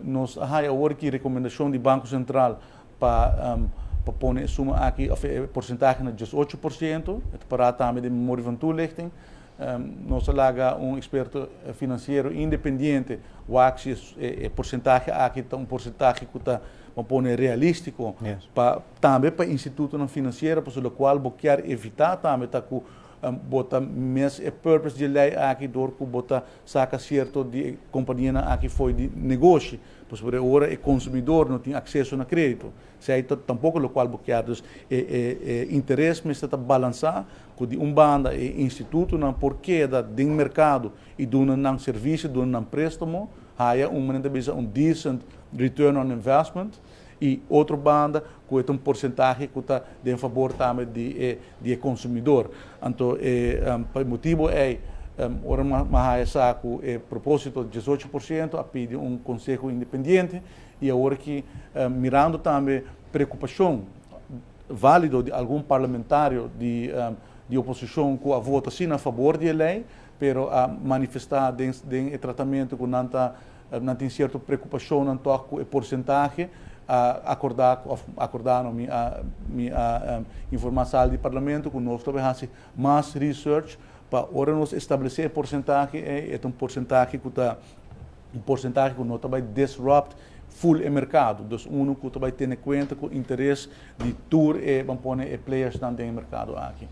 Nos a haya awor aki recomendacion di Banco Central pa pone e suma aki, of e porcentahe na 18%, e para tambe den memorie van toelichting. Nos a laga un experto financiero independiente wak si e porcentahe aki ta un porcentahe cu ta pone realistico pa tambe pa institutonan financiero, pa locual bo kier evita tambe ta cu bo ta miss e purpose di ley aki door cu bo ta saca cierto di compania aki for di negoshi, pues por ora e consumidor no tin acceso na credito. Esey tampoco locual bo kier. Dus e interes mester ta balansa cu di un banda e institutonan por keda den mercado y duna nan servicio, duna nan prestamo, haya un manera bisa un decent return on investment, y otro banda cu un porcentahe cu ta den fabor tambe di consumidor. Anto, pa motibo e ora m'a haya sa cu e proposito 18%, a pidi un conseho independiente y awor cu mirando tambe preocupacion valido di algun parlamentario di oposicion cu a vota si na fabor di ley, pero a manifesta den tratamento cu nan tin cierto preocupacion nan toch cu e porcentahe, a acorda of acorda no, mi a informa sala di parlamento cu nos ta bay haci mas research pa ora nos establece e porcentahe, e un porcentahe cu ta un porcentahe cu no ta bay disrupt full e mercado, dus uno cu ta bay tene cuenta cu interes di tur e, ban pone, e players nan den mercado aki.